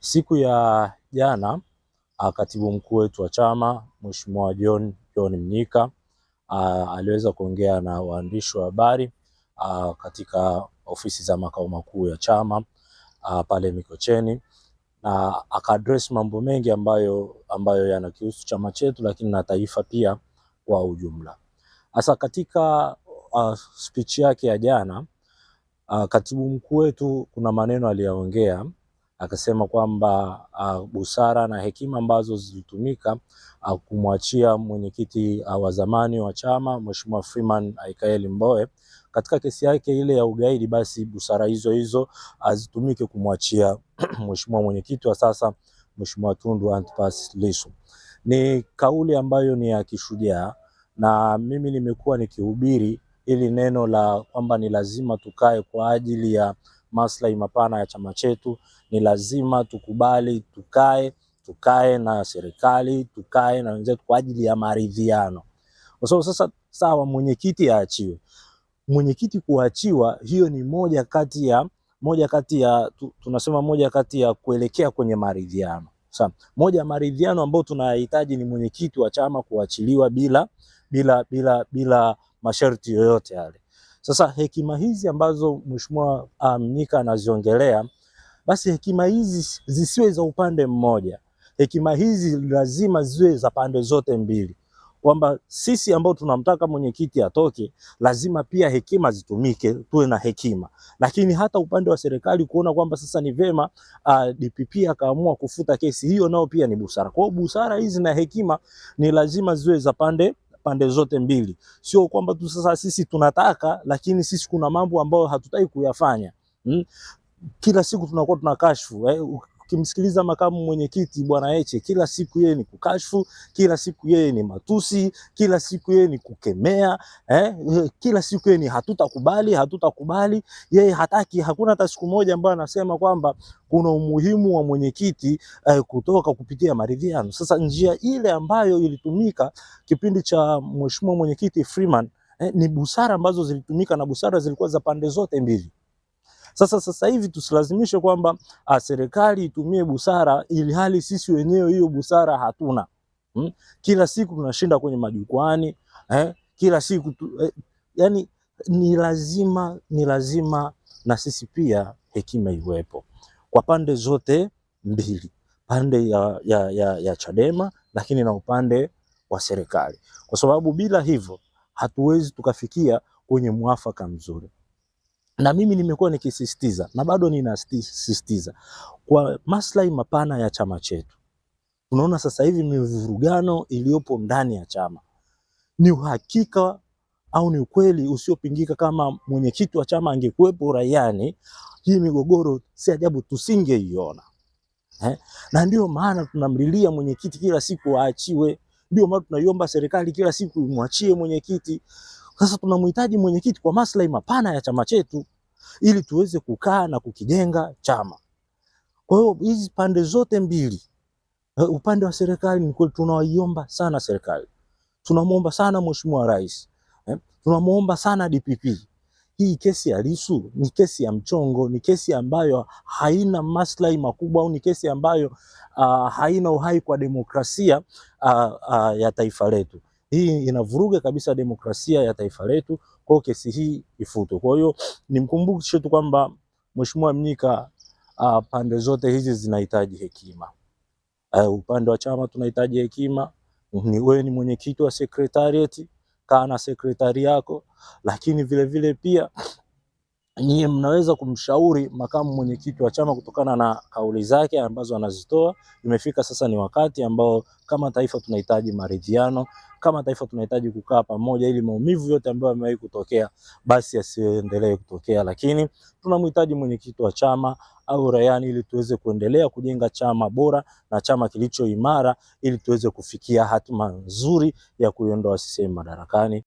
Siku ya jana katibu mkuu wetu wa chama Mheshimiwa John John Mnyika aliweza kuongea na waandishi wa habari katika ofisi za makao makuu ya chama pale Mikocheni na aka-address mambo mengi ambayo yanakihusu chama chetu, lakini na taifa pia kwa ujumla. Hasa katika speech yake ya jana katibu mkuu wetu kuna maneno aliyaongea akasema kwamba busara na hekima ambazo zilitumika kumwachia mwenyekiti wa zamani wa chama Mheshimiwa Freeman Aikaeli Mbowe katika kesi yake ile ya ugaidi, basi busara hizo hizo azitumike kumwachia mheshimiwa mwenyekiti wa sasa Mheshimiwa Tundu Antipas Lissu. Ni kauli ambayo ni ya kishujaa na mimi nimekuwa nikihubiri ili neno la kwamba ni lazima tukae kwa ajili ya maslahi mapana ya chama chetu, ni lazima tukubali tukae na serikali, tukae na wenzetu kwa ajili ya maridhiano. Kwa sababu sasa, sawa, mwenyekiti aachiwe. Mwenyekiti kuachiwa, hiyo ni moja kati ya tunasema moja kati ya kuelekea kwenye maridhiano. Sasa moja ya maridhiano ambayo tunayahitaji ni mwenyekiti wa chama kuachiliwa bila masharti yoyote yale. Sasa hekima hizi ambazo Mheshimiwa Mnyika anaziongelea, basi hekima hizi zisiwe za upande mmoja. Hekima hizi lazima ziwe za pande zote mbili, kwamba sisi ambao tunamtaka mwenyekiti atoke, lazima pia hekima zitumike, tuwe na hekima. Lakini hata upande wa serikali kuona kwamba sasa ni vema DPP akaamua kufuta kesi hiyo, nao pia ni busara. Kwa hiyo busara hizi na hekima ni lazima ziwe za pande zote mbili, sio kwamba tu sasa sisi tunataka, lakini sisi kuna mambo ambayo hatutaki kuyafanya. Kila siku tunakuwa tunakashfu Ukimsikiliza makamu mwenyekiti Bwana Heche, kila siku yeye ni kukashfu, kila siku yeye ni matusi, kila siku yeye ni kukemea kila siku yeye ni hatutakubali, hatutakubali. Yeye hataki, hakuna hata siku moja ambayo anasema kwamba kuna umuhimu wa mwenyekiti kutoka kupitia maridhiano. Sasa njia ile ambayo ilitumika kipindi cha mheshimiwa mwenyekiti Freeman ni busara ambazo zilitumika na busara zilikuwa za pande zote mbili. Sasa hivi tusilazimishe kwamba serikali itumie busara ili hali sisi wenyewe hiyo busara hatuna. Kila siku tunashinda kwenye majukwani kila siku yani ni lazima na sisi pia hekima iwepo kwa pande zote mbili, pande ya Chadema lakini na upande wa serikali, kwa sababu bila hivyo hatuwezi tukafikia kwenye mwafaka mzuri. Na mimi nimekuwa nikisisitiza na bado ninasisitiza kwa maslahi mapana ya chama chetu. Tunaona sasa hivi mivurugano iliyopo ndani ya chama ni uhakika au ni ukweli usiopingika, kama mwenyekiti wa chama angekuwepo uraiani, hii migogoro si ajabu tusingeiona. Na ndio maana tunamlilia mwenyekiti kila siku aachiwe. Ndio maana tunaiomba serikali kila siku imwachie mwenyekiti. Sasa tunamhitaji mwenyekiti kwa maslahi mapana ya chama chetu ili tuweze kukaa na kukijenga chama. Kwa hiyo hizi pande zote mbili, upande wa serikali ni kweli tunaiomba sana serikali, tunamwomba sana Mheshimiwa Rais, tunamwomba sana DPP. Hii kesi ya Lissu ni kesi ya mchongo, ni kesi ambayo haina maslahi makubwa au ni kesi ambayo haina uhai kwa demokrasia ya taifa letu. Hii inavuruga kabisa demokrasia ya taifa letu, kwa hiyo kesi hii ifutwe. Kwa hiyo nimkumbushe tu kwamba Mheshimiwa Mnyika, pande zote hizi zinahitaji hekima. Upande wa chama tunahitaji hekima. Ni wewe ni mwenyekiti wa secretariat, kaa na sekretari yako, lakini vile vile pia nyie mnaweza kumshauri makamu mwenyekiti wa chama kutokana na kauli zake ambazo anazitoa. Imefika sasa ni wakati ambao kama taifa tunahitaji maridhiano, kama taifa tunahitaji kukaa pamoja ili maumivu yote ambayo yamewahi kutokea basi yasiendelee kutokea, lakini tunamhitaji mwenyekiti wa chama au rayani ili tuweze kuendelea kujenga chama bora na chama kilicho imara ili tuweze kufikia hatima nzuri ya kuiondoa CCM madarakani.